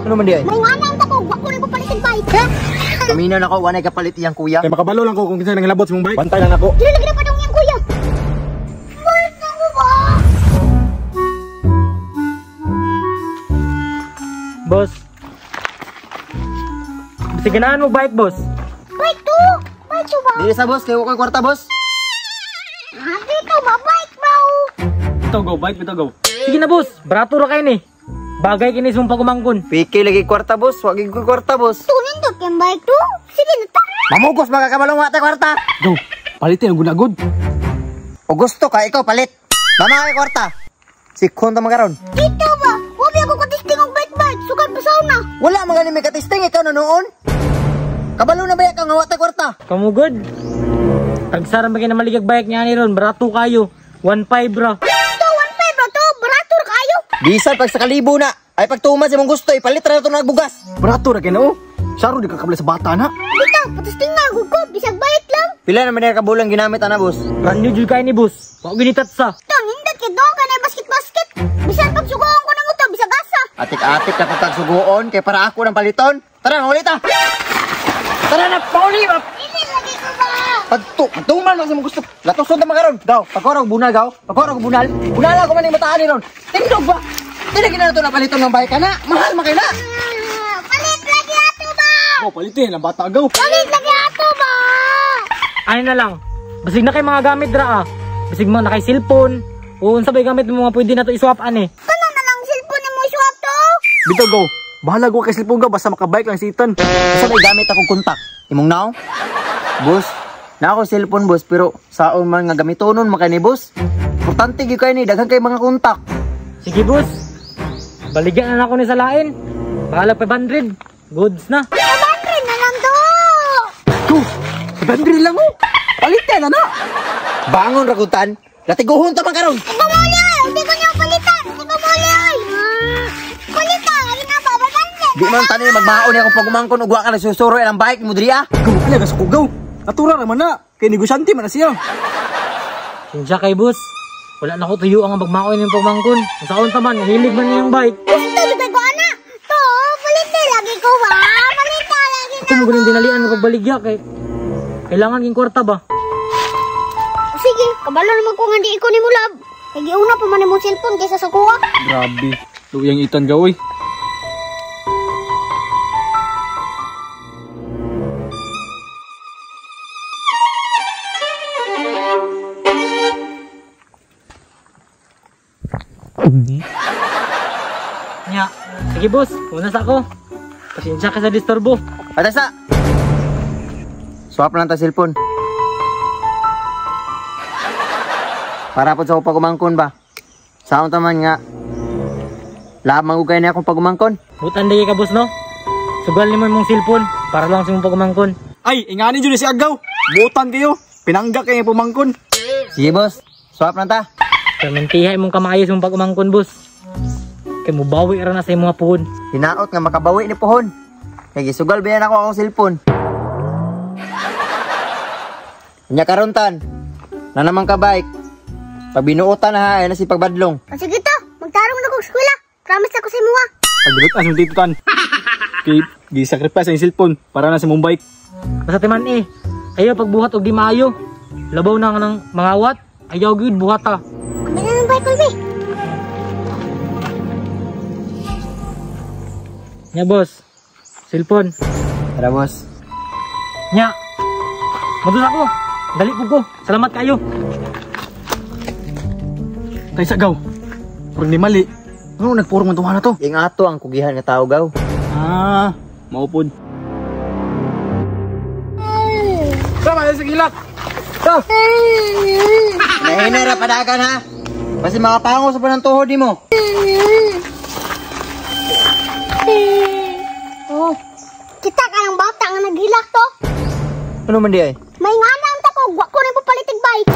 Ano man di ay? May nga na ko, wa ko rin papalit og bike. Paminaw na ko, wa nay kapalit iyang kuya. Kay makabalo lang ko kung kinsa nang hilabot sa imong bike. Bantay lang nako. Dili lagi na padung iyang kuya. Bike na ko ba? Boss. Sige na mo bike, boss. Bike to. Bike to ba? Dili sa boss, kay wa koy kwarta, boss. Ah, dito ba bike ba? Ito go, bike bitaw go. Sige na, boss. Barato ra kay ni. Bagay kini sa mong pagumangkon. Piki lagi kwarta, boss. Wa gid koy kwarta, boss. Tunindot yung bike to. Sige na ta. Mamugos mga kabalong wa tay kwarta. Go. Palitin ang gunagod. O gusto ka ikaw palit. Mama kay kwarta. Sikhon ta magaron. Dito ba? Wa bi ako katisting og bike bike. Sugad basaw na. Wala man gani may katisting ikaw na noon. Kabalo na ba ka nga wa tay kwarta? Kamugod. Tagsara ba kay na maligag bike niya ni ron? Barato kayo. 1.5 ra. To 1.5 ra to. Barato ra kayo. Bisan pag sa kalibo na. Ay pagtuman sa imong gusto ipalit ra to nagbugas. Barato ra kay na oh. Saro di ka kabalo sa bata na. Bitaw, patisting na gud ko. Bisag bike lang. Pila naman na kabulang ginamit ana, boss? Brand new jud kay ni boss. Wa ginitat sa. To nindot kay do kanay basket basket. Bisan pag sugoon ko namo to, bisag asa. Atik-atik na pag sugoon kay para ako ng paliton. Tara, mauli ta. Tara na, pauli ba? Dili lagi ko ba? Pagtuman man sa imong gusto. Latusod na makaron. Gaw, pagkorog bunal gaw. Pagkorog bunal. Bunal ako man ning mataan ni ron. Tindog ba? Dili gina to na paliton ng bike kana. Mahal man kay na. Palit lagi ato ba? Go, palitin ang bata go. Palit lagi ato ba? Ano na lang. Basig na kay mga gamit ra ah. Basig mo na kay cellphone. O unsa bay gamit mo mga pwede na to i-swap ani. Kana na lang cellphone nimo i-swap to? Bitaw go. Bahala go kay cellphone go basta makabike lang si Ethan. Sa may gamit akong kontak. Imong naong? Boss, na ako cellphone boss pero saon man nga gamitonon man kay ni boss. Importante gyud kay ni daghan kay mga kontak. Sige boss. Baligyan na nako ni sa lain. Bahala 500. Goods na. 500 na lang to. Go. 500 lang oh. Palitin na na. Bangon ra kutan. Latiguhon ta man karon. Ikaw mo ulit! Hindi ko niya palitan! Ikaw mo ulit! Palitan! Lagi na ba? 500! Di man tani magmaon ni akong pagumangkon ug wa ka nagsusuro ang bike mo diri ah. Go, ala ka sa kugaw. Natura ra man na. Kay negosyante man na siya. Sinsya kay boss. Wala na ko tuyo ang magmaon yung pagmangkon. Saon ta man, hilig man niyang bike. Gusto jud ko ana. To, palitan lagi ko ba? Palitan lagi Ako mo ganin dinalian nga pagbaligya kay kailangan king kwarta ba? Sige, kabalo naman ko nga di ko nimo love. Kay giuna pa man imong cellphone kaysa sa kuha. Grabe. Luyang Ethan gaw oy. Nya, sige boss, una sa ako. Pasensya ka sa disturbo. Patay sa. Swap lang ta cellphone. Para po sa akong pagumangkon ba? Saon ta man nga. Lamang ugay na akong pagumangkon. Butan dili ka boss no. Sugal nimo imong cellphone para lang sa imong pagumangkon. Ay, ingani jud ni si Agaw. Butan kayo. Pinangga kay pumangkon. Sige boss, swap lang ta. Permentiha imong kamayo sa imong pagumangkon boss. Kay mubawi ra na sa imong puhon. Hinaot nga makabawi ni puhon. Kay gisugal ba yan ako akong cellphone. Nya karon tan. Na naman ka bike. Pag binuotan na ha, ay na si pagbadlong. O sige to, magtarong na kog eskwela. Promise ako sa imo ah. Pagbinutan sa dito tan. Kay gi-sacrifice ang cellphone para na sa imong bike. Basta timan eh. Ayaw pagbuhat og di maayo. Labaw na nga ng mangawat. Ayaw gyud buhat ta. Kami na ng bike, Colby. Nya boss. Cellphone. Tara boss. Nya. Madus ako. Dali pud ko. Salamat kayo. Kay sa gaw. Purong ni mali. Ano nagpurong man tuwa na to? Ing ato ang kugihan nga tao gaw. Ah, maupod. Tama sa gilak. Nahinay ra padagan ha. Basi mga pango sa panang tuhod nimo. Oh, kita ka ng bata nga naghilak to. Ano man di ay? May nga na ang tako, wa ko rin papalit og bike.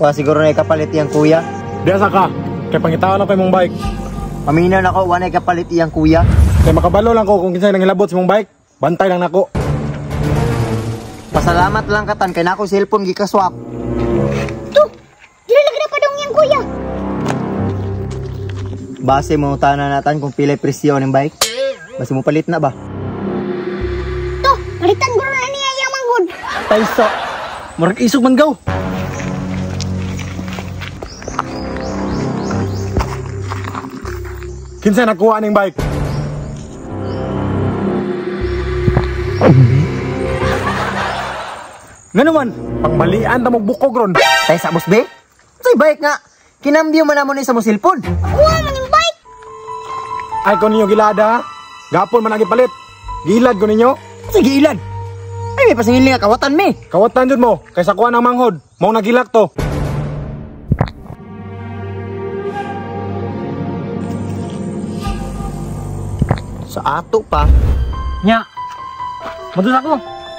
Wa siguro na ikapalit iyang kuya. Diya sa ka. Kay pangitaan ako imong bike. Paminaw nako wa na ikapalit iyang kuya. Kay makabalo lang ko kung kinsa nang hilabot sa imong bike. Bantay lang nako. Pasalamat lang katan kay nako cellphone gika-swap. To, dili lagi na padung iyang kuya. Base mo tanan natan kung pilay presyo ning bike. Base mo palit na ba? To, palitan guro na niya iyang manghod. Taysa. Murag isog man gaw. Kinsa nakuha ning bike? Ngano man? Pangmalian ta mo bukog ron. Taysa boss be. Unsay bike nga? Kinambyo man namo ni sa mo cellphone. Kuha man yung bike. Ay ko ninyo gilada. Gapon man ang gipalit. Gilad ko ninyo. Sige ilad. Ay may pasingil nga kawatan mi. Kawatan jud mo kaysa kuha ng manghod. Mao nagilak to. Sa ato pa. Nya. Madus ako.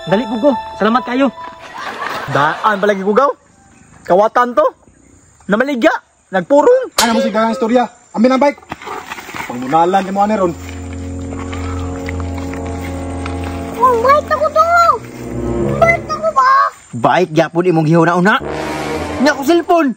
Dali pud ko. Salamat kayo. Daan palagi ko gaw. Kawatan to. Namaligya. Nagpurong. Ano mo sigagang istorya? Amin ang bike. Pangmunalan di mo ani ron. Oh, bike na ko to. Bike na ko ba? Bike gyapon imong gihuna-una. Nya ko cellphone.